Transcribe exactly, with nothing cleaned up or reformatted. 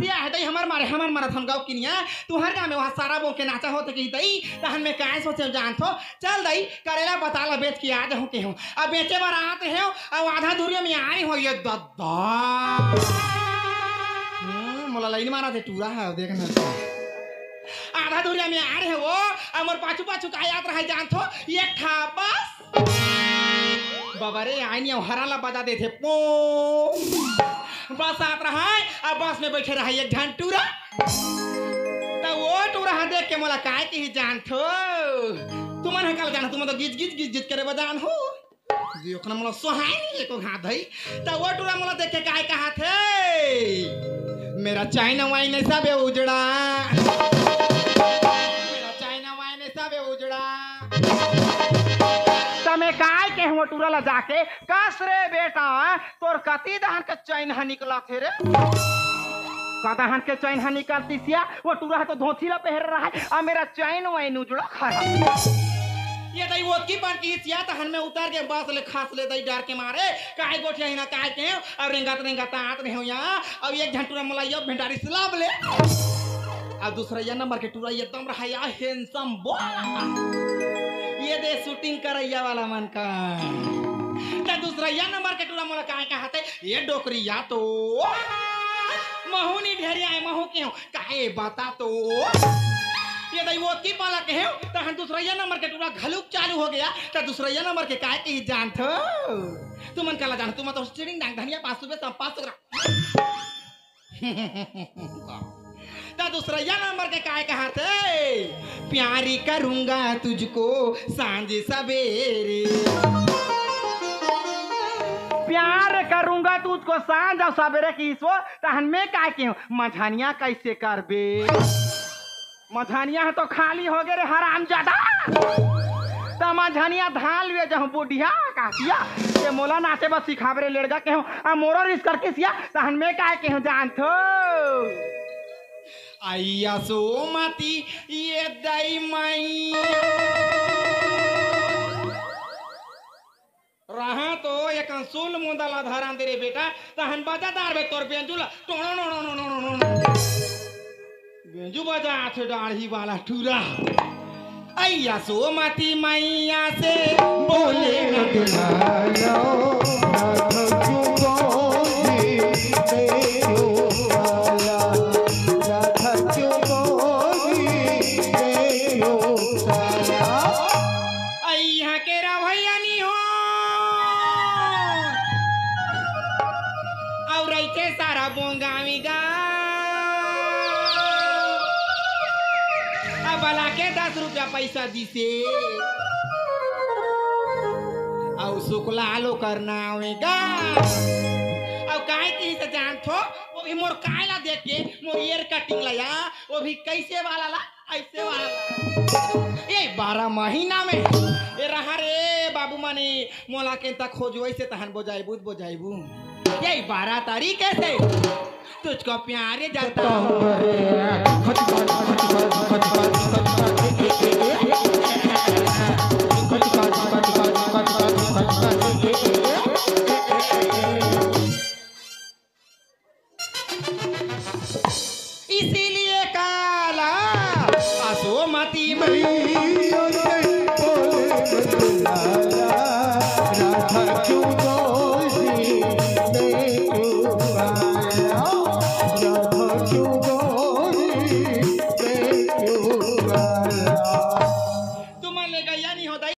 तिया हे दई, हमर मारे, हमर मारा थन गाँव किनिया, तुहर गाँव में वहाँ सारा बोंग के नाचा होथे कि दई, तहन में काय सोचे जानथो, चल दई, करेला पताल बेच के आ जाहूँ केहूँ। अब बेचे बर आत हे, अब आधा दूरिया में आए हो ये दद्दा। हम्म, मोला लाइन मारा थे टूरा है, देख ना। आधा दूरिया में आ रहे हो, अब मोर पाछू पाछू का याद रहा जानथो, ये ठा बस। बाबा रे, आय नहीं, हरा ला बजा देथे, पो। बस आत रहा है, अब बस में बैठे रहा एक झन टूरा। त वो टूरा ह देख के मोला काय किही जानथो? तुमन ह काला जाना, तुमन तो गिज गिज गिज गिज करे बजान हो। देखना मोला सोहाय नहीं एको घात है। त वो टूरा मोला देख के काय कहा थे? मेरा चाइना वाइन है सबे उजड़ा। मेरा चाइना वाइन है सबे उजड़ा। त मैं काय के वो टूरा ला जाके, कस रे बेटा, तोर कति दहन के चैन ह निकलत हे रे? का दहन के चैन ह निकलतिस या? वो टूरा ह तो धोती ला पहरे रहा है, अब मेरा चैन वैन उजड़ा खड़ा। ये दई ओतकी पान की सिया तहन में उतर के बस ले खस ले दई डर के मारे, काय गोठिया ही ना काय के, अब रेंगत रेंगत आत रहे हो यहाँ, अब एक झन टूरा मोला यो भेंडारी से लाभ ले। अब दूसरा ये नंबर के टूरा एकदम रहा या handsome boy। ये दे shooting करैया वाला मन का। त दूसरा ये नंबर के टूरा मोला काय कहत हे, ये डोकरिया तो महू नहीं ढेरिया है, महू के हूँ, काहे बता तो। ये दई ओतकी पाला के हूँ, तहन दूसरा ये नंबर के टूरा घलुक चालू हो गया, त दूसरा ये नंबर के काय किही जानथो? तुमन काला जान, तुमन तो स्टीयरिंग डांग धनिया पाँच सौ रुपये पाँच सौ ग्राम। त दूसरइया नंबर के काय कहा थे? प्यारी करूंगा तुझको सांझ सवेरे। प्यार करूंगा तुझको सांझ और सवेरे किहिस वो, तहन में काय केहूँ, मझनिया कैसे करबे? मझनिया ह तो खाली हो गे रे हरामजादा। त मझनिया धान लुए जहूँ बुढ़िया कहतिया, ये मोला नाचे बस सिखावे रे लेड़गा केहूँ, आ मोरो रिस करके सिया, तहन में काय केहूँ जानथो? अइया सोमती, ये दई मइया। रहा तो एक अंसुल मुंदा ला धरन दे रे बेटा, तहन बजा दार बे तोर बेंजू ला, टोणो नो नो नो नो नो नो। बेंजू बजा आथे डाढ़ी वाला टूरा। अइया सोमती मइया से बोले न दुलारो, राधा क्यों बोली तेरो आया, राधा क्यों बोली तेरो आया। अइया के रा भैया नी हो। अउ रहिथे सारा बोंगावी गा। अब बला के दस रुपया पैसा दिसे। अउ सुकला लो करना आवेगा। अउ काय किहिस जानथो, वो भी मोर काय ला देख के, मोर ईयर कटिंग ला या, वो भी कैसे वाला ला? अइसे वाला। ये बारह महीना में, ये रहा रे बाबू मने, मोला के तक खोजो, अइसे तहन बोजाइबू, बोजाइबू। ये बारह तारीख से तुझको प्यार जताऊं। इसीलिए काला असोमती मई।